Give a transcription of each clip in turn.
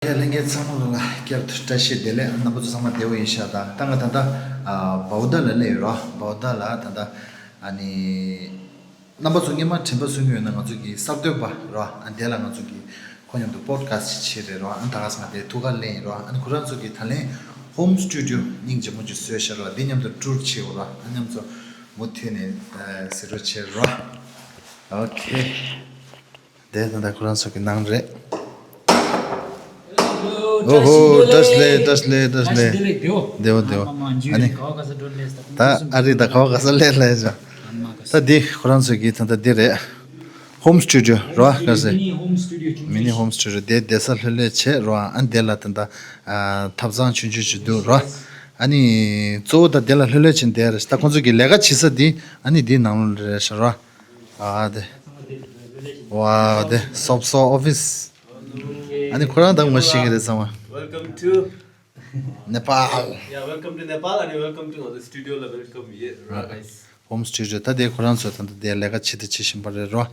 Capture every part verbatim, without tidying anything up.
ལྷན་རྒྱས་ཚང་མ་ལ་བསྐྱར་དུ་བཀྲ་ཤིས་བདེ་ལེགས། རྣམ་པ་ཚོ་ཚང་མ་བདེ་པོ་ཡིན་ཤག་ད་ད་ང་ད་ལྟ་ཨ་བའུ་ཌ་ལ་སླེབས་ཡོད་རོ། བའུ་ཌ་ལ་ད་ལྟ་ཨ་ནི་རྣམ་པ་ཚོ་སྔོན་མ་དྲན་པ་གསོས་ཀྱི་ཡོད་ན། ང་ཚོ་གི་གསར་གཏོད་པ་རོ། ཨ་དེ་ལ་ང་ཚོ་གི་ཁོ་མཉམ་དུ་པོ་ཌི་ཁ་སི་ཊི་བྱས་རེད་རོ། ཨ་ད་ག་ས་ང་དེ་ཐུག་ག་སླེབས་ཡིན་རོ། ཨ་ནི་ཁོ་རང་ཚོ་གི་ད་ལན་ཧོམ་སི་ཊུ་ཌི་ཡོ་སྙིང་རྗེ་མོ་ཅིག་བཟོས་ཤག་རོ། འདི་མཉམ་དུ་ཊུར་བྱེད་འོ་རོ། ཨ་མཉམ་ཚོ་མུ་མཐུད་ནས་ཨ་གཟིགས་རོགས་བྱེད་རོ། ཨོ་ཁེ། དེ་ད་ལྟ་ཁོ་རང་ཚོ་གི་ནང་རེད། ཨོ་ཧོ། བཀྲ་ཤིས་བདེ་ལེགས། བཀྲ་ཤིས་བདེ་ལེགས། བཀྲ་ཤིས་བདེ་ལེགས། བདེ་པོ་བདེ་པོ། ཨ་ནི་ད་ཨ་རི་ད་ག་བ་ག་ས་སླེབས་སླེབས་ཤག་ད་འདི་ཁོ་རང་ཚོ་གི་ད་ལྟ་འདི་རེད། ཧོམ་སི་ཊུ་ཌི་ཡོ་རོ། ག་ཟེ། མི་ནི་ཧོམ་སི་ཊུ་ཌི་ཡོ། དེ་བསྡད་ས་ལྷོད་ལྷོད་བྱས་རོ། ཨ་འདི་ལ་ད་ལྟ་ཨ་ཐབ་ཚང་ཆུང་ཆུང་ཞིག་འདུག་རོ། ཨ་ནི་གཙོ་བོ་ད་འདི་ལ་ལྷོད་ལྷོད་བྱས་བསྡད་རེད། ད་ཁོང་ཚོ་གི་ལས་ཀ་བྱེད་ས་འདི་ཨ་ནི་འདིའི་ནང་ལོགས་རེད་ཤག་རོ། ཨ་དེ། ཝའོ་དེ་སོབ་སོ་ཨོ་ཕི་སི། ཨ་ནི་ཁོ་རང་ད་ངོ་ཤེས་ཀྱི་རེད་ཚང་མ། Welcome to Nepal. Yeah, welcome to Nepal and welcome to our studio. ལ་welcome ཡེ་ར་guys. ཧོམ་སི་ཊུ་ཌི་ཡོ། ད་དེ་ཁོ་རང་ཚོ་ད་ལྟ་དེ་ལས་ཀ་བྱེད་དུ་བྱེད་བཞིན་པ་རེད་རོ།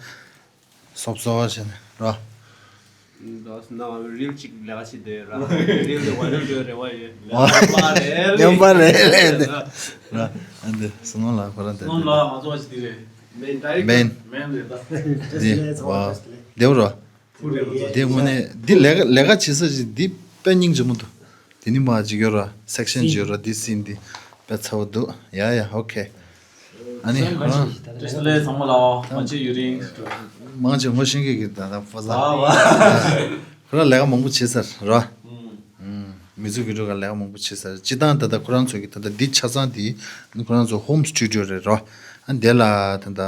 སོབ་སོ་བྱས་ནས་རོ། ད་ན་རིལ་གཅིག་ལས་ཀ་བྱེད་དེ་ར། རིལ་དེ་ཝའི་རལ་འགྲོ་རེ་བ་ཡོད། ཨ། ཉམས་པ་རེད་ལས་དེ་ར། ཨ་འདི་སོ་ནོ་ལགས་ཁོ་རང་དེ། སོ་ནོ་ལགས་ང་ཚོ་བ་ཞིག་དེ་རེད། མེན་ཌའི་རེག་ཊར། མེན། མེན་རེད་ད། འདི་ཝའོ། བདེ་པོ་རོ། འདི་དངོས་གནས་འདི་ལས་ཀ་ལས་ཀ་བྱེད་ས་ཞིག་འདི་དཔེ་སྙིང་རྗེ་མོ་འདུག་དེ་ནི་མ་ཅིག་ཡོད་ར། སེག་ཤན་ཅིག་ཡོད་ར། འདི་སིན་འདི་དཔེ་ཚ་བོ་འདུག་ཡ་ཡ་ཨོ་ཁེ། ཨ་ནི་ཁོ་རང་། བཀྲ་ཤིས་བདེ་ལེགས་ཚང་མ་ལ། མ་ཅིག་ཡུ་རིང་། མང་ཆེ་ངོ་ཤེས་ཀྱི་གི་ད་ད་ཕོ་ཟ། ཝ་ཝ། ཁོ་རང་ལས་ཀ་མང་པོ་བྱེད་ས་ར། ཨུམ། མི་ཚོ་གི་འགྲོ་ག་ལས་ཀ་མང་པོ་བྱེད་ས་ར། སྤྱི་བཏང་ད་ལྟ་ཁོ་རང་ཚོ་གི་ད་ལྟ་འདི་ཆ་ཚང་འདི་ཁོ་རང་ཚོ་ཧོམ་སི་ཊུ་ཌི་ཡོ་རེད་ར། ཨ་འདི་ལ་ད་ལྟ་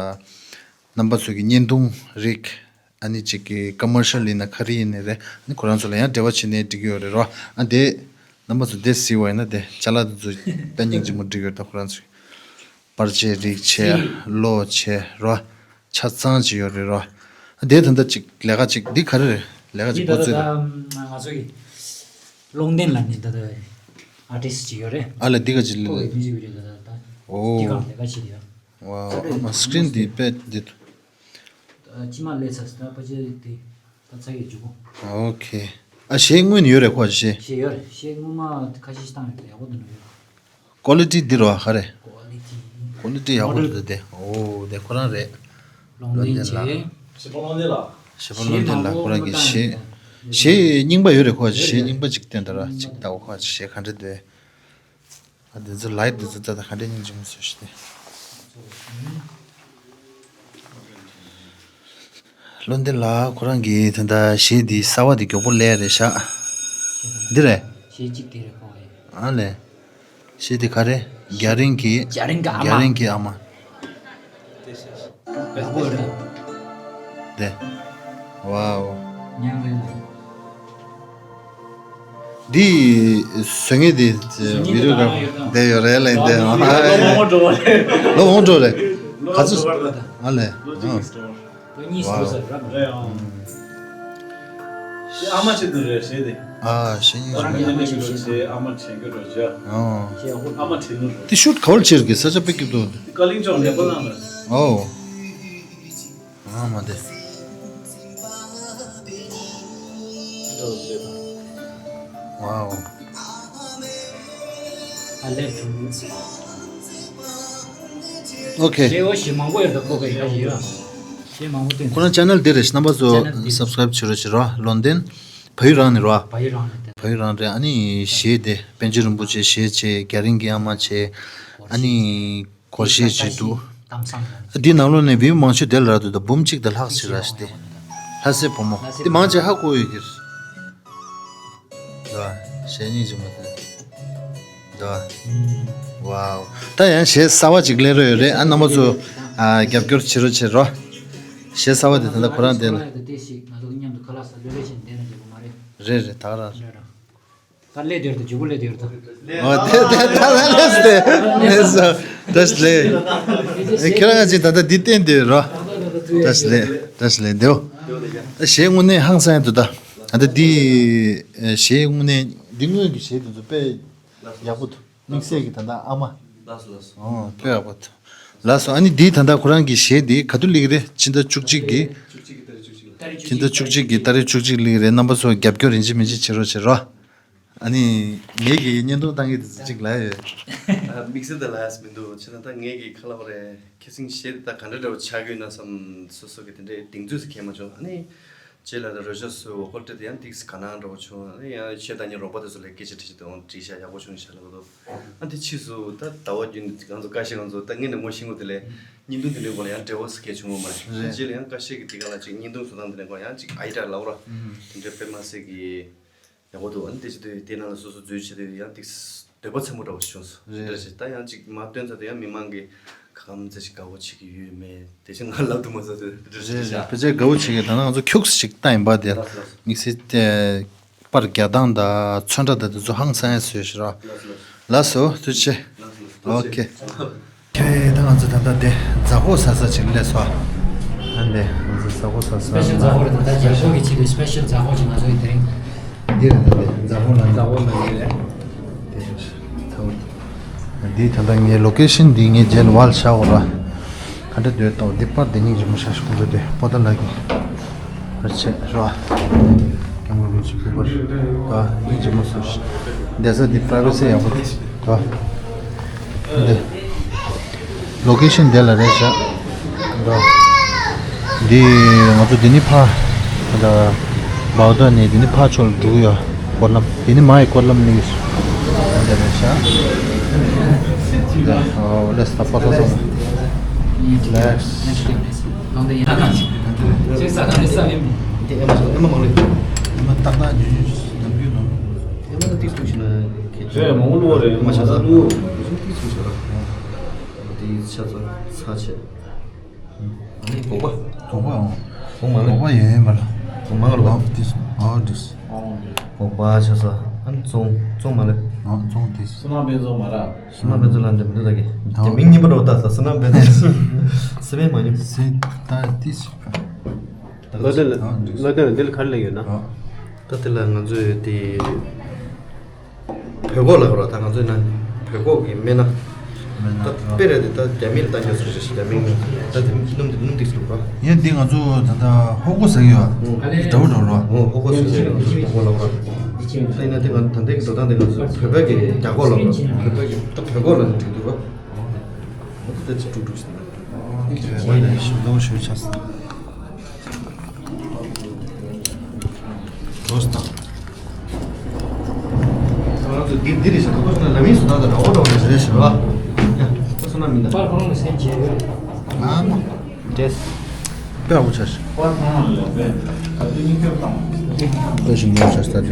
རྣམ་པ་ཚོ་གི་བརྙན་ཐུང་རིགས། ཨ་ནི་གཅིག་གི་ཀ་མར་ཤལ་ཡིན་ན་ག་རེ་ཡིན་ནའི་རེད། ཨ་ནི་ཁོ་རང་ཚོ་ལ་ཡང་འབྲེལ་བ་བྱེད་ནའི་འགྲིག་གི་ཡོད་རེད་རོ། ཨ་དེ་རྣམ་པ་ཚོ་དེ་གཟིགས་པ་ཡིན་ན་དེ་ཅ་ལག་དེ་ཚོ་དཔེ་སྙིང་རྗེ་མོ་འགྲིག་ཡོད་ད། ཁོ་རང་ཚོ་པར་ཆས་རིགས་བྱས་གློག་བྱས་རོ། ཆ་ཚང་ཅིག་ཡོད་རེད་རོ། ཨ་དེ་ད་ལྟ་གཅིག་ལས་ཀ་གཅིག་འདི་ག་རེ་རེད། ལས་ཀ་གཅིག་འདི་ད་ལྟ་ད་ང་ཚོ་གི་ལོང་ཌོན་ལ་ནི་ད་ལྟ་ཨར་ཊིསི་ཅིག་ཡོད་རེད། ཨ་ལ་འདི་ག་ཅིག་ལས། ཁོ་གི་མིའུ་ཟིག་བི་ཌི་ཡོ་ད་ལྟ་ཨོ། འདི་གང་ལས་ཀ་བྱེད་ཡོད། ཝའོ། ཨ་མ་སི་ཀི་རིན་འདི་དཔེ་འདི། ཨ་ཕྱི་མ་ལས་ཚར་སོང་ད་ཕལ་ཆེར་དེ་ད་ཚ་ཡི་འཇུག་གོ། ཨོ་ཁེ། ཨ་གཞས་སྔོན་ཡོད་རེད་ཁོ་གཞས། གཞས་ཡོད་རེད། གཞས་སྔོན་མ་ཁ་ཤས་ཤིག་བཏང་ཡོད་རེད། ཡག་པོ་འདུག་ནོ་ཡོད། ཀོ་ལི་ཊི་འདི་རོ་ག་རེ། ཀོ་ལི་ཊི། ཀོ་ལི་ཊི་ཡག་པོ་འདུག་དེ། ཨོ་དེ་ཁོ་རང་རེད། ལོང་ཌོན་ལོང་ཌོན་ལ། གཞས་པ་ལོང་ཌོན་ལ། གཞས་པ་ལོང་ཌོན་ལ་ཁོ་རང་གི་གཞས། གཞས་རྙིང་པ་ཡོད་རེད་ཁོ་གཞས་རྙིང་པ་ཅིག་བསྟན་ད་ར་ཅིག་ལྟ་བ་ཁོ་གཞས་ག་འདྲ་འདུག་ཨ་འདི་ཚོ་ལའི་ཊི་འདི་ཚོ་ད་ལྟ་ག་འདྲ་སྙིང་རྗེ་མོ་བཟོས་ཤག་དེ། ལོང་ཌོན་ལ་ཁོ་རང་གིས་ད་ལྟ་གཞས་འདི་གསར་པ་འདི་མགྱོགས་པོ་ལས་རེད་ཤག་འདི་རེད། གཞས་གཅིག་དེ་རེད་ཁོ་ཨེ། ཨ་ལས། གཞས་འདི་ག་རེ། རྒྱ་རིང་གི། རྒྱ་རིང་གི་ཨ་མ། རྒྱ་རིང་གི་ཨ་མ། ཡག་པོ་རེད། དེ། ཝའོ། ཉང་རེད་ལ། འདི་བཟོ་མཁན་དེ་བཟོ་མཁན་བི་ཌི་ཡོ་ག་དེ་ཡོད་རེད་ལ་འདི། ལོ་མང་པོ་འགྲོ་བ་རེད། ལོ་མང་པོ་འགྲོ་རེད། ག་ཚོད། ཨ་ལས། ལོ་གཅིག་གི་སྟོར། ལོ་གཉིས་སུ་ཟེར་ར། རེད་ཨང་། ཨ་མ་བྱེད་དུ་རེད་ཞེས་དེ། ཨ་ཞེས་ཉིན་ཨ་མ་བྱེད་ཞེས་དེ་ཨ་མ་བྱེད་གི་རོ་ཇ། ཨ་མ་བྱེད་ནུ་རོ། དེ་ཤུད་ག་བར་བྱེད་གི་ས་ཆ་པེ་ཀིབ་དུ། དེ་ཀ་ལིང་ཅོག་ནེ་པ་ལ་ན། ཨོ། ཨ་མ་དེ། ཝའོ། ཨ་ལས་བྱུང་། ཨོ་ཁེ། ཞེས་འོ་ཞེས་མང་པོ་ཡོད་ད་ཁོ་ག་ཡ་ཡོད། ཞེས་མང་པོ་བསྟན། ཁོ་རང་ཅེ་ནལ་འདི་རེད། རྣམ་པ་ཚོ་ཅེ་ནལ་འདི་སབ་སི་ཀ་རེབ་བྱེད་རོགས་བྱེད་རོགས། ལོན་ཏན། བལ་ཡུལ་རང་ནས་རོགས། བལ་ཡུལ་རང་ནས་བལ་ཡུལ་རང་རེད། ཨ་ནི་གཞས་དེ་པཎ་ཆེན་རིན་པོ་ཆེ་གཞས་བྱས། རྒྱ་རིང་གི་ཨ་མ་བྱས། ཨ་ནི་སྒོར་གཞས་བྱས་འདུག་འདིའི་ནང་ལོགས་ནས་བེའུ་མང་ཤོས་དེ་ལ་རག་འདུག་ད་འབུམ་གཅིག་དང་ལྷག་ཅིག་རག་ཤག་སྟེ། ལྷ་སའི་བུ་མོ་འདི་མང་ཆེ་ཧ་གོ་ཡོད་ཀྱི་རེད། ད་གཞས་སྙིང་རྗེ་མོ་དེ། ད། ཝའོ། ད་ཡང་གཞས་གསར་བ་ཅིག་སླེབས་རོགས་ཡོད་རེད། ཨ་རྣམ་པ་ཚོ་ཨ་རྒྱབ་སྐྱོར་བྱེད་རོགས་བྱེད་རོགས། གཞས་གསར་བ་དེ་ད་ལྟ་ཁོ་རང་དེ་ལ། རེད་རེད། ད་ག་རང་། ད་སླེབས་དེར་དུ་འཇུ་བོ་སླེབས་དེར་དུ། ཨོ་དེ་དེ་ད་ད་ལེས་དེ་ལེས་སོ། ད་ལེས། ཁྱེད་རང་ཅིག་ད་ལྟ་འདི་བསྟན་དེ་རོ། ད་ལེས་ད་ལེས་དེའོ། གཞས་དངོས་གནས་ཧང་སང་ཡ་འདུག་ད། ད་ལྟ་འདི་གཞས་དངོས་གནས་འདི་སྔོན་གྱི་གཞས་དེ་ཚོ་དཔེ་ཡག་པོ་འདུག་དམིགས་བསལ་གྱི་ད་ལྟ་ཨ་མ། ལགས་སོ་ལགས་སོ། ཨོ་དཔེ་ཡག་པོ་འདུག་ལགས་སོ། ཨ་ནི་འདི་ད་ལྟ་ཁོ་རང་གི་གཞས་འདི་ག་དུས་སླེབས་ཀྱི་རེད། ཕྱི་ཟླ་བཅུ་གཅིག་གི། བཅུ་གཅིག་གི་ཏ་རིག་བཅུ་གཅིག་ལ། སྤྱི་ཟླ་བཅུ་གཅིག་གི་ཏ་རིག་བཅུ་གཅིག་གླིང་རེད། རྣམ་པ་ཚོ་རྒྱབ་སྐྱོར་ཡིན་གཅིག་མིན་གཅིག་བྱེད་རོགས་བྱེད་རོགས། ཨ་ནི་ངེད་ཀྱིས་བརྙན་ཐུང་བཏང་གི་དེ་ཚོ་གཅིག་ལ་ཡོད། དམིགས་བསལ་དེ་ལ་ཡ་མི་འདུག་བྱས་ན་ད་ངེད་ཀྱི་ཁ་ལག་རེད། ཁ་སང་གཞས་དེ་ད་ག་འདྲ་འདྲ་བོ་ཆགས་ཀྱི་ཡོད་ན་བསམ། སོ་སོ་གི་དེ་འདྲའི་གདེང་ཚོད་ཟེར་གྱི་མ་བྱུང་། ཨ་ནི་རྗེས་ལ་ད་རོལ་ཆ་བཟོས། འོ་ཀོལ་ཊི་དེ་ཡང་ཏིག་ཙམ་ག་ནང་འདྲ་བོ་བྱུང་། ཨ་ནི་ཡང་གཞས་བཏང་མཁན་རོགས་པ་དེ་ཚོ་ལ་སྐད་ཆ་དྲིས་ཤག་དེ་འོང་དྲིས་ཤག་ཡག་པོ་བྱུང་ཤག་ལབ་འདུག་ཨ་དེ་ཕྱིས་སུ་ད་ཟླ་བ་རྒྱུན་ང་ཚོ་ཀ་ཤེ་ང་ཚོ་ད་ངས་ནས་ངོ་ཤེས་ངོ་དེ་ལས་བརྙན་ཐུང་དེ་འདྲའི་སྐོར་ལ་ཡང་འབྲེལ་བ་ཟེར་མཁན་བྱུང་ཡོད་མ་རེད། རེད། རྗེས་ལ་ཡང་ཀ་ཤེ་གི་དེ་ག་ལ་ཅིག་བརྙན་ཐུང་བཟོ་སྟངས་དེ་འདྲའི་སྐོར་ཡང་ཅིག་ཨའི་ཌི་ཡ་ལབ་ར། ཨུམ། དེ་འདྲའི་དཔེ་མ་སྲིད་ཀྱི་ཡག་པོ་འདུག་ཨ་ནི་དེ་བྱེད་དུས་དེ་ནང་ལ་སོ་སོ་འཛུལ་བྱེད་དུས་ཡང་ཏིག་འདོད་པ་ཚིམ་པོ་འདྲ་བོ་ཞིག་བྱུང་སོང་། རེད། རེད་ཞེས་ད་ཡང་ཅིག་མར་བཏོན་ཚར་དུས་ཡང་མི་མང་གིས་ག་གམ་ཚ་ཞིག་དགའ་བོ་བྱེད་ཀྱི་ཡོད་མེད་དེ་ཚོ་ང་ལབ་ཐུབ་མ་སོང་། དེ་འདྲ་ཞིག་རེད། རེད། ཤག་ཕལ་ཆེར་དགའ་བོ་བྱེད་ཀྱི། ད་ནང་ང་ཚོ་ཁྱུག་ཙམ་ཞིག་བཏང་ཡིན་པ། དེ་ལགས་སོ། དམིགས་བསལ་དེ་པར་རྒྱག་སྟངས་དང་ཚོན་ཁྲ་དང་དེ་ཚོ་ཧང་སང་ཡ་བཟོས་ཤག་ར། ལགས་སོ། ལགས་སོ། ཐུགས་རྗེ་ཆེ། ལགས་སོ། ཨོ་ཁེ། ཁྱེད་ད་ང་ཚོ་ད་ལྟ་དེ་ཛ་ཧོ་ཟ་ས་ཅིག་སླེབས་སོང་། ཨ་འདི་ང་ཚོ་ཛ་ཧོ་ཟ་ས། སི་པེ་ཤལ་ཛ་ཧོ་རེད། ད་ལྟ་རྒྱལ་པོ་གི་ཆེད་དུ་སི་པེ་ཤལ་ཛ་ཧོ་ཅིག་ང་ཚོ་ཡི་དེ་རིང་། འདི་རེད། ད་འདི་ཛ་ཧོ་ལ་ཛ་ཧོ་ལ་འདི་རེད། འདི་ད་ལྟ་ངའི་ལོ་ཀེ་ཤན་འདི་ངས་རྗེས་ལ་བལ་བཞག་འོ་ར། ག་འདྲ་འདོད་དོ། འདི་པར་འདི་སྙིང་རྗེ་མོ་ཤ་ཤ་ཁོང་ཚོ་དེ་པོ་ཏ་ལ་གི་པར་ཆས་ར། སྐྱབས་མགོན་རིན་པོ་ཆེ་སྐུ་པར་ད་སྙིང་རྗེ་མོ་བཟོས་ཤག་བསྡད་ས་འདི་པ་རའི་ཝེ་སི་ཡག་པོ་དེ་ད། འདི་ལོ་ཀེ་ཤན་དེ་ལ་རེད་ཤག་འདི་ང་ཚོ་འདི་ནས་ཕར་ད་བའོ་ཏ་ནས་འདི་ནས་ཕར་ཕྱོགས་ལ་འགྲོ་གི་ཡོད། སྐོར་ལམ་འདི་ནས་མར་ཡི་སྐོར་ལམ་གླིང་གི་འདི་རེད་ཤག་འདི་ཨོ་ལེས་ད་པ་ཏོ་སོང་། ལེས། ལོང་དེ་ཡིན་ན་ཅིག་ས་གང་རེད་ས་ཡིན། དེ་ཨེ་མ་ཨེ་མ་མང་རེད། ཨེ་མ་ཏག་ཏག་ཉོས་ཉོས་ནམ་རྒྱུན་ནོར། ཨེ་མ་ད་ཏིག་སུ་ཞིག་ན་ཁེ་ཆོ། རེད་མང་པོ་བླུགས་པ་རེད། ཨེ་མ་ཤ་ཚ་བླུགས། ཏིག་སུ་ཞིག་ར། དེ་ཤ་ཚ་ཚ་ཆེ། དོག་པ། དོག་པ་འོང་། དོག་མ་རེད། དོག་པ་ཡོད་ཡོད་མ་རེད། དོག་མ་རེད། ཨོ་ཏིག་ཨོ་ཏིག་དོག་པ་ཤ་ཚ། ཨ་ནི་བཙོང་བཙོང་མ་རེད། ཨོ་བཙོང་ཏིག་བསོད་ནམས་དཔལ་འཛོམས་མ་རེད། བསོད་ནམས་དཔལ་འཛོམས་ལ་འདི་མི་འདུག་ད་གི། དེ་མིང་རྙིང་པ་འདྲ་བོ་ལྟ་ས། བསོད་ནམས་དཔལ་འཛོམས། སེ་བན་མ་ཉུང་། སེ་ད་ཏིག་ལོ་དེ་ལ་ཨོ་ཏིག་ལོ་དེ་ལ་འདི་ལ་ག་རེ་ལབ་ཡོད་ན། ཨོ་ད་དེ་ལ་ང་ཚོས་དེ། བོད་ཀོག་ལབ་ར། ད་ང་ཚོའི་ནང་བོད་ཀོག་གི་སྨན་སྣ། སྨན་སྣ་ད་དཔེ་རེད་དེ། ད་རྒྱ་མིར་ལྟ་རྒྱུ་སོ་ཞེས་རྒྱ་མིའི་སྨན། ད་དེ་སྣུམ་དེ་སྣུམ་ཏིག་ཙམ་འདུག་ར། ཡིན་འདི་ང་ཚོ་ད་ལྟ་ཧོ་ཀོ་ཟ་གི་ཡོད། འདྲ་བོ་འདྲ་བོ་ར། ཨོ་ཧོ་ཀོ་ཟ་གི་ཧོ་ཀོ་ལབ་ར། ད་ཡིན་ན་དེ་ང་ད་ལྟའི་འགྲོ་སྟངས་དེ་ང་ཚོ་བོད་པའི་གི་རྒྱ་ཀོག་ལབ་ར། བོད་པའི་གི་ད་བོད་ཀོག་ལབ་ནས་འགྲིག་འདུག་ར། ཨོ་ད་དེ་ཅི་དཀྲུག་དཀྲུག་ཟ་ན། ཨོ་ཁེ། ཞུ་དང་ཞུ་ཆ་ས། ལོས་དང་། ང་ཚོ་འདི་འདི་རེད་ཤག་ད་ཁོ་ཚོ་ན་ལ་མིན་སུ་ད་ད་ར་འོ་ད་འོ་རེད་ཤག་ར། ཡ་ཁོ་ཚོ་ན་མིན་ད། པར་ཁོ་རང་ལ་སེམས་བྱས་ཡོད། ཨ་མ། ཏེས། དཔེ་ཡག་པོ་ཆགས་ཤག་དཔེ་ཞིག་ཉོ་ཆགས་ཤག་ད་དེ། ད་ལྟ་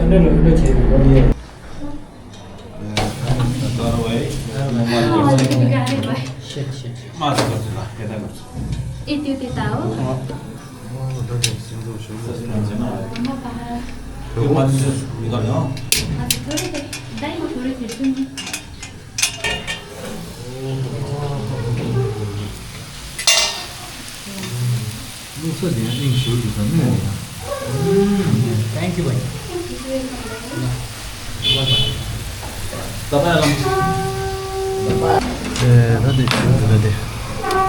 འདྲ་ལ་འདྲ་བྱས་ཡོད། བླུགས་ས་དེ་ཡང་ཨིན་ཞུ་དགོས་ས་མེད་ཡ། Thank you, buddy. ད་ད་དེ་ཞུ་དགོས་ས་དེ་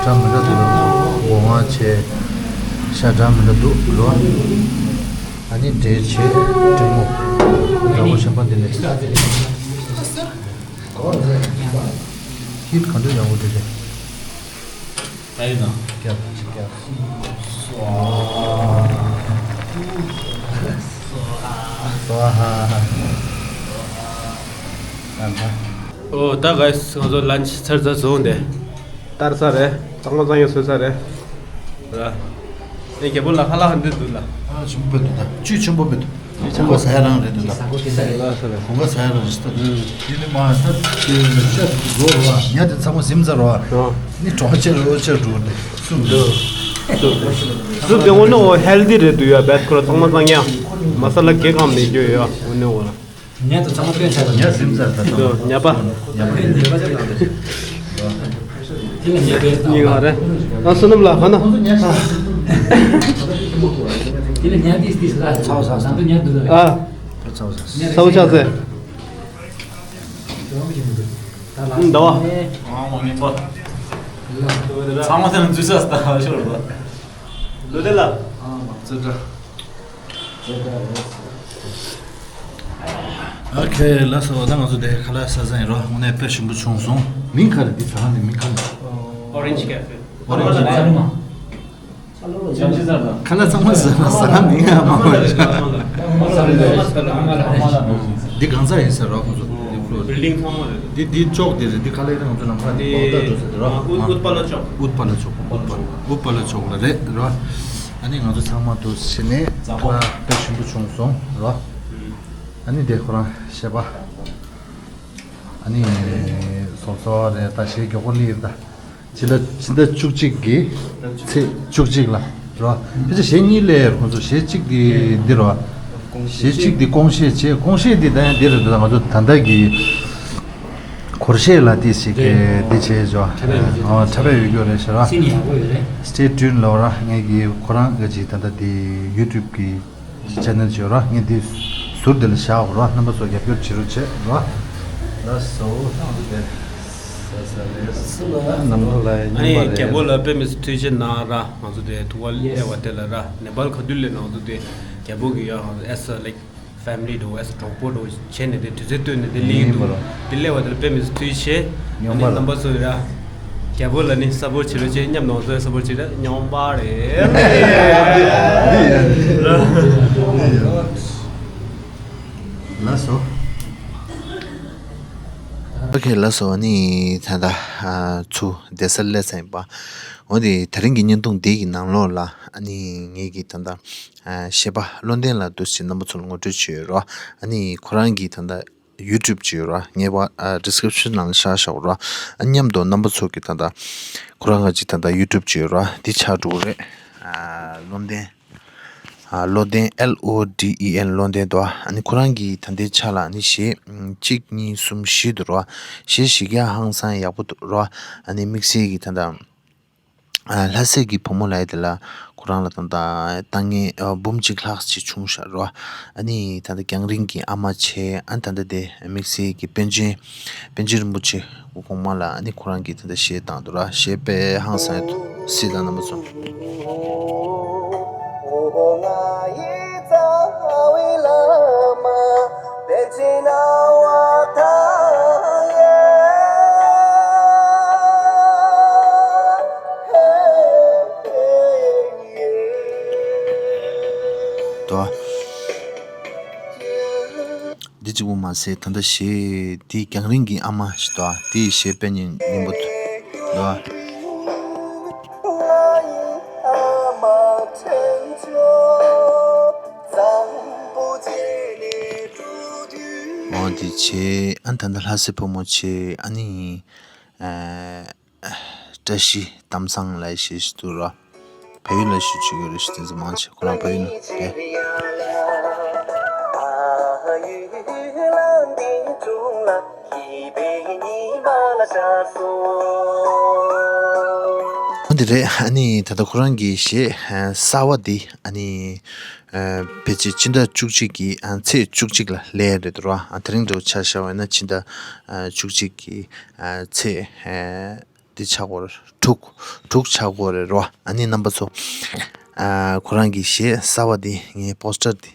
འདྲ་མི་འདྲ་འདུག་སྒོ་ང་བྱས་ཤ་འདྲ་མི་འདྲ་འདུག་ལོ། ཨ་ནི་འབྲས་བྱས་ཀྲིན་མོ་འདྲ་བོ་གཞན་པ་འདི་ནས་ཧིད་ག་འདྲ་ཡག་པོ་འདུག་རེད། ད་ཡིན་ན། སྐྱབས་ཅི་སྐྱབས། སྭཱ་ཧཱ། སྭཱ་ཧཱ། ཨོ་ད་ག་ང་ཚོ་ལན་ཆི་ཚར་ཚར་བཟུང་སྟེ། ལྟར་ཚར་རེད། གཙང་མ་གཙང་ཡང་བཟོས་ཚར་རེད། ར། ཨེ་རྒྱལ་པོ་ལ་ཁ་ལག་འདི་འདུག་ལ། ཨ་ཆེན་པོ་བེད་འདུག་ད། བཅུད་ཆེན་པོ་བེད་འདུག་གོང་ཁ་ཟ་ཡ་རང་རེད་འདུག་ད། གོང་ཁ་ཟ་ཡ་རང་རེད་ད། དེ་ནི་མ་ད་དེ་ཤ་རོ་ར་ཉ་དེ་ཚང་མ་ཟིམ་ཚར་ར། ནི་གྲོགས་ཆེ་རོ་ཆེ་འགྲོ་དེ་སུ་འདུག་སུ་དེ་ངོ་ནི་འོ་ཧེལ་དི་རེད་འདུག་ཡ། བེད་ཁོ་ར་གཙང་མ་གཙང་ཡ། མ་ས་ལ་གེ་གང་མེད་རྒྱུ་ཡ་ངོ་ནི་འོ་ལ། ཉ་དང་ཚང་མ་སྟོན་ཚར་ད་ཚང་མ། ཉ་པ། ཉ་པ་རེད། ཉ་པ་ཚེ་ནང་དེ། དེ་ལ་ཉ་པའི་སྟངས་ཉིན་ལ་རེད། ཨ་བསོད་ནམས་ལགས་ག་ན། དེ་ལ་ཉ་ཏིས་ཏིས་ལ། ཚ་བོ་ཚ་བོ། ནང་དུ་ཉ་འདུག་ལ། ཨ། ཚ་བོ་ཚ་བོ། ཚ་བོ་ཆགས་ཚེ། ཟླ་བ། ཨ་མ་ངན་པ། ཚང་མ་དེ་ལ་འཛུལ་ས་ལྟ་ཤོར་བ། ལོ་དེ་ལ། ཨ་མ་ཙི་ཏྲ། ཨོ་ཁེ། ལགས་སོ། ད་ང་ཚོ་དེ་ཁ་ལག་ཟ་ས་ཡིན་རོ། དངོས་གནས་དཔེ་ཞིམ་པོ་བྱུང་སོང་། མིང་ག་རེ། འདི་ཟ་ཁང་འདི་མིང་ག་རེ། Orange Cafe། Orange Cafe། ཁ་ལག་ཚང་མ་ཟ་ཟ་ཁང་མིང་ཡང་མང་པོ་རེད། འདི་གང་ཚ་ཡིན་ཟེར་རོ། ཁོང་ཚོ་འདི་ཁོ། Building ཚང་མ་རེད། འདི་འདི་ཅོག་འདི་རེད། འདི་ཁ་ལག་རེད། ང་ཚོ་ལམ་ཁ་འདི་འདི་ཨུ་ཨུཏ་པ་ལ་ཅོག་ཨུཏ་པ་ལ་ཅོག་ཨུཏ་པ་ལ་ཅོག་ལ་རེད་རོ། ཨ་ནི་ང་ཚོ་ཚང་མ་འདུ་བྱས་ནས་ཁ་ལག་དཔེ་ཞིམ་པོ་བྱུང་སོང་རོ། ཨ་ནི་དེ་ཁོ་རང་ཞེས་པ། ཨ་ནི་སོབ་སོབ་རེད། ད་གཞས་མགྱོགས་པོ་སླེབས་ད། ཕྱི་ཟླ་ཕྱི་ཟླ་བཅུ་གཅིག་གི་ཚེས་བཅུ་གཅིག་ལ་རོ། ཕལ་ཆེར་གཞས་གཉིས་སླེབས་ཡོད་རེད། ཁོང་ཚོ་གཞས་གཅིག་དེ་འདི་རོ། གཞས་གཅིག་དེ་ཀོང་ཤེས་བྱས། ཀོང་ཤེས་དེ་ད་ཡང་འདི་རེད། ད་ང་ཚོ་ད་ལྟ་གི་གོར་ཤེས་ལ་དེ་ཞིག་གི་འདི་བྱས་ཆོག་ཨོ་འཁྲབ་པའི་ཡོད་རྒྱུ་རེད་ཤག་ར། Stay tuned ལབ་ར། ངས་ཀྱི་ཁོ་རང་གི་ཅིག་ད་ལྟ་དེ་YouTube གི་ཅེ་ནལ་ཅིག་ཡོད་ར། ངས་འདི་ཟུར་འདི་ལ་བཞག་ར། རྣམ་པ་ཚོ་རྒྱབ་སྐྱོར་བྱེད་རོགས་བྱེད་ར། ལགས་སོ། ང་ཚོ་དེ་ཟ་ཟ་རེད། ནམ་གུང་ལ་ཨ་ནི་རྒྱལ་པོ་ལ་དཔེ་མི་སྲིད་ཐུགས་རྗེ་གནང་ར། ང་ཚོ་དེ་ཐུག་པ་སླེབས་པ་དེ་ལ་ར། ནེ་པཱལ་ག་དུས་སླེབས་ན་ང་ཚོ་དེ་རྒྱལ་པོ་གི་ཡ་as a like family འགྲོ། as a གྲོགས་པོ་འགྲོ་བྱས་ནས་དེ་དུས་ཚོད་བཏོན་ནས་དེ་ལེན་འདུག་དེ་སླེབས་པ་དེ་ལ་དཔེ་མི་སྲིད་ཐུགས་རྗེ་ཆེ། ཨ་ནི་རྣམ་པ་ཚོ་ར། རྒྱལ་པོ་ལ་ནི་སཔོར་ཊི་བྱེད་རོགས་བྱེད། མཉམ་ནང་ཚོའི་སཔོར་ཊི་བྱེད་ར། སྙོམས་པ་རེད། ལགས་སོ། ཨོ་ཁེ། ལགས་སོ། ཨ་ནི་ད་ལྟ་ཨ་ཚུར་བསྡད་སར་སླེབས་ཚར་ཡིན་པ། འོ་དེ་དེ་རིང་གི་བརྙན་ཐུང་འདི་གི་ནང་ལོགས་ལ་ཨ་ནི་ངེད་ཀྱི་ད་ལྟ་ཨ་གཞས་པ་བློ་ལྡན་ལགས་འདུག་སེ་རྣམ་པ་ཚོ་ལ་ངོ་སྤྲོད་བྱས་ཡོད་རོ། ཨ་ནི་ཁོ་རང་གི་ད་ལྟ་YouTube ཅིག་ཡོད་ར། ངས་པ་ཨ་ཌི་སི་ཀི་རིབ་ཤན་ནང་ལ་བཞག་བཞག་ར། ཨ་མཉམ་དུ་རྣམ་པ་ཚོ་གི་ད་ལྟ་ཁོ་རང་ག་ཅིག་ད་ལྟ་YouTube ཅིག་ཡོད་ར། འདི་ཆགས་འགྲོ་གི་རེད། ཨ་བློ་ལྡན། ཨ་བློ་ལྡན། ཨེལ་ཨོ་ཌི་ཨི་ཨེན། བློ་ལྡན་དོ། ཨ་ནི་ཁོ་རང་གི་ད་ལྟའི་ཆ་ལ་ཨ་ནི་གཞས་གཅིག་གཉིས་གསུམ་བཞི་འདུག་ར། གཞས་བཞི་ག་ཧང་སང་ཡག་པོ་འདུག་ར། ཨ་ནི་དམིགས་བསལ་གྱི་ད་ལྟ་ཨ་ལྷ་སྲས་ཀྱི་བུ་མོ་ལབ་ཡ་དེ་ལ་ཁོ་རང་ལ་ད་ལྟ་ལྟ་ངན་ཨ་འབུམ་གཅིག་ལྷག་ཅིག་བྱུང་ཤག་ར། ཨ་ནི་ད་ལྟ་རྒྱང་རིང་གི་ཨ་མ་བྱས། ཨ་ནི་ད་ལྟ་དེ་དམིགས་བསལ་གྱི་པཎ་ཆེན། པཎ་ཆེན་རིན་པོ་ཆེ་སྐུ་གོང་མ་ལ་ཨ་ནི་ཁོ་རང་གིས་ད་ལྟ་གཞས་བཏང་འདུག་ར། གཞས་དཔེ་ཧང་སང་ཡོད་འདུག་སྲིད་དང་རྣམ་པ་ཚོ། དོ། འདི་གཅིག་པོ་མ་ཟད་ད་ལྟ་གཞས་འདི་རྒྱང་རིང་གི་ཨ་མ་ཞིག་དོ། འདི་གཞས་དཔེ་སྙིང་སྙིང་པོ་འདུག་དོ། འོ་འདི་བྱས། ཨ་ནི་ད་ལྟ་ལྷ་སའི་བུ་མོ་བྱས། ཨ་ནི་ཨ། བཀྲ་ཤིས་གཏམ་བཟང་ལབ་ཡ་ཞིག་འདུག་ར། བལ་ཡུལ་ལ་བཞུགས་བྱེད་ཀྱི་ཡོད་རེད་ཤག་དེ་ཚོ་མང་ཆེ་ཁོ་རང་བལ་ཡུལ་ནས་རེད། འོ་འདི་རེད། ཨ་ནི་ད་ལྟ་ཁོ་རང་གི་གཞས་གསར་བ་འདི་ཨ་ནི་ཕལ་ཆེར་སྤྱི་ཟླ་བཅུ་གཅིག་གི་ཚེས་བཅུ་གཅིག་ལ་སླེབས་རེད་འདུག་ར། དེ་རིང་འདྲ་བོ་ཆ་བཞག་པ་ཡིན་ན་སྤྱི་ཟླ་བཅུ་གཅིག་གི་ཚེས་འདི་ཆགས་ཀྱི་ཡོད་རེད། དྲུག་དྲུག་ཆགས་ཀྱི་ཡོད་རེད་རོ། ཨ་ནི་རྣམ་པ་ཚོ། ཨ་ཁོ་རང་གི་གཞས་གསར་བ་འདི་ངའི་པོ་སི་ཊར་འདི།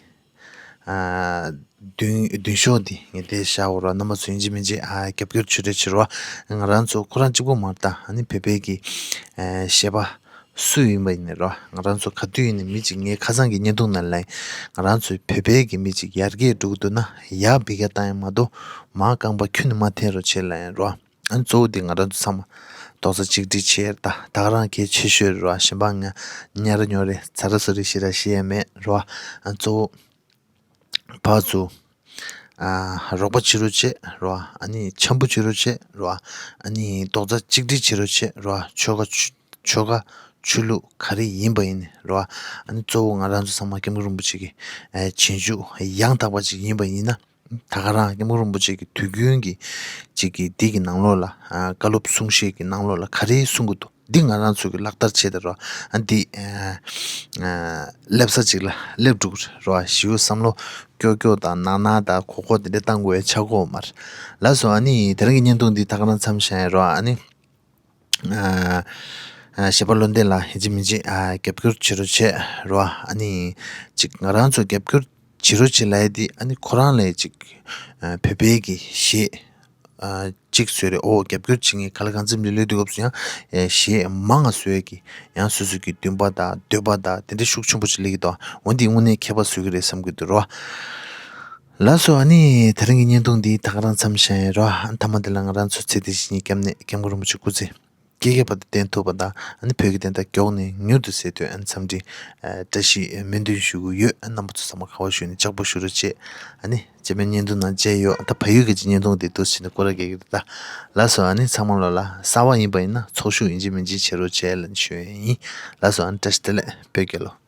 ཨ་མདུན་མདུན་ཤོག་འདི་ངས་དེ་བཞག་ཡོད་རོ། རྣམ་པ་ཚོ་ཡིན་གཅིག་མིན་གཅིག་ཨ་རྒྱབ་སྐྱོར་བྱེད་རོགས་བྱེད་རོ། ང་རང་ཚོ་ཁོ་རང་གཅིག་པོ་མ་རེད་ད། ཨ་ནི་བོད་པའི་གི་ཨ་གཞས་པ་སུ་ཡིན་པ་ཡིན་ནའི་རོ། ང་རང་ཚོ་ག་དུས་ཡིན་ནའི་མི་གཅིག་ངའི་ཁ་སང་གི་བརྙན་ཐུང་ནང་ལ་ཡིན། ང་རང་ཚོའི་བོད་པའི་གི་མི་གཅིག་ཡར་རྒྱས་འགྲོ་གི་འདུག་ན་ཡར་འབུད་རྒྱག་བཏང་ཡ་མ་གཏོགས་མར་རྐང་པ་ཁྱོན་ནས་མ་འཐེན་རོགས་བྱེད་ལབ་ཡིན་རོ། ཨ་ནི་གཙོ་བོ་དེ་ང་རང་ཚོ་ཚང་མ་རྡོག་རྩ་གཅིག་སྒྲིལ་བྱས་ད། ད་ག་རང་གལ་ཆེ་ཤོས་རེད་བ། གཞན་པ་ང་ཉ་ར་ཉོ་རེད། ཚ་ར་ཚ་རེད། ཞེ་དྲག་བཤད་ཡ་མེད་རེད་བ། ཨ་གཙོ་བོ་ཕར་ཚུར་ཨ་རོགས་པ་བྱེད་རོགས་བྱེད་རེད་བ། ཨ་ནི་འཆམ་པོ་བྱེད་རོགས་བྱེད་རེད་བ། ཨ་ནི་རྡོག་རྩ་གཅིག་སྒྲིལ་བྱེད་རོགས་བྱེད་རེད་བ། ཆོལ་ཁ་ཆོས་ཆོལ་ཁ་ཆོས་ལུགས་ག་རེ་ཡིན་པ་ཡིན་ནའི་རེད་བ། ཨ་ནི་གཙོ་བོ་ང་རང་ཚོ་ཚང་མ་སྐྱབས་མགོན་རིན་པོ་ཆེ་གི་ཨ་རྗེས་འཇུག་ཡང་དག་པ་ཅིག་ཡིན་པ་ཡིན་ན། ད་ག་རང་སྐྱབས་མགོན་རིན་པོ་ཆེ་གི་དུས་རྒྱུན་གྱི་ཅིག་གི་འདི་གི་ནང་ལོགས་ལ་ཨ་བཀའ་སློབ་གསུང་བཤད་ཀྱི་ནང་ལོགས་ལ་ག་རེ་གསུང་གི་འདུག་འདི་ང་རང་ཚོ་གི་ལག་བསྟར་བྱེད་དེ་རོ། ཨ་འདི་ཨ་ཨ་སླེབས་ས་ཅིག་ལ་སླེབས་འགྲོ་གི་རེད་རོ། ཞེ་པོ་བསམ་བློ་སྐྱོ་སྐྱོ་དང་ནག་ནག་དང་གོ་གོ་དེ་འདྲ་བཏང་དགོས་ཡ་ཆགས་ཀྱི་ཡོད་མ་རེད། ལགས་སོ། ཨ་ནི་དེ་རིང་གི་བརྙན་ཐུང་འདི་ད་ག་རང་མཚམས་བཞག་ཡ་རོ། ཨ་ནི། ཨ་ཨ་གཞས་པ་བློ་ལྡན་ལགས་ཡིན་གཅིག་མིན་གཅིག་ཨ་རྒྱབ་སྐྱོར་བྱེད་རོགས་བྱས་རོ། ཨ་ནི་ཅིག་ང་རང་ཚོ་རྒྱབ་སྐྱོར་བྱེད་རོགས་བྱེད་ལབ་ཡ་དེ་ཨ་ནི་ཁོ་རང་ལ་ཅིག་ཨ་བོད་པའི་གི་གཞས་ཨ་གཅིག་བཟོས་རེད། ཨོ་རྒྱབ་སྐྱོར་བྱེད་མཁན་ག་ལ་གང་འཚམ་ལས་ལས་དུས་སྐབས་སུ་ཡང་ཨེ་གཞས་མང་ང་བཟོས་ཀྱི་ཡང་སོ་སོ་གི་འདུན་པ་དང་འདོད་པ་དང་དེ་འདྲ་ཤུགས་ཆེན་པོ་ཅིག་སླེབས་ཀྱི་འདུག་འོ་འདི་དངོས་གནས་ཁྱད་པར་བཟོ་གི་རེད་བསམ་གྱི་འདུག་རོ། ལགས་སོ། ཨ་ནི་དེ་རིང་གི་བརྙན་ཐུང་འདི་ད་ག་རང་མཚམས་བཞག་ཡིན་རོ། ཨ་ནི་མཐའ་མ་འདི་ལ་ང་རང་ཚོ་ཚེ་འདི་ཕྱི་གཉིས་སྐྱབས་གནས་སྐྱབས་མགོན་རིན་པོ་ཆེ་སྐུ་ཚེ་བསྐལ་བརྒྱའི་བར་དུ་བརྟན་ཐུབ་པ་དང་ཨ་ནི་བོད་ཀྱི་བདེན་མཐའ་མགྱོགས་ནས་མྱུར་དུ་གསལ་དོན་ཨ་ནི་འཚམས་འདྲི་ཨ་བཀྲ་ཤིས་སྨོན་འདུན་ཞུ་གི་ཡོད། ཨ་ནི་རྣམ་པ་ཚོ་ཚང་མ་ག་བ་བཞུགས་ནས་ལྕགས་པོ་བཞུགས་རོགས་བྱེད། ཨ་ནི་རྗེས་མའི་བརྙན་ཐུང་ནང་མཇལ་ཡོད། ཨ་ད་བལ་ཡུལ་གྱི་བརྙན་ཐུང་འདི་འདུག་སེ་བྱས་ནས་སྐོར་ར་རྒྱག་གི་རེད་ད། ལགས་སོ། ཨ་ནི་ཚང་མ་ལོ་ལ་གསར་པ་ཡིན་པ་ཡིན་ན་ཚོགས་ཞུགས་ཡིན་གཅིག་མིན་གཅིག་བྱེད་རོགས་བྱེད་ལབ་ཞུ་ཡ་ཡིན། ལགས་སོ། ཨ་ནི་བཀྲ་ཤིས་བདེ་ལེགས། བོད་རྒྱལ་ལོ།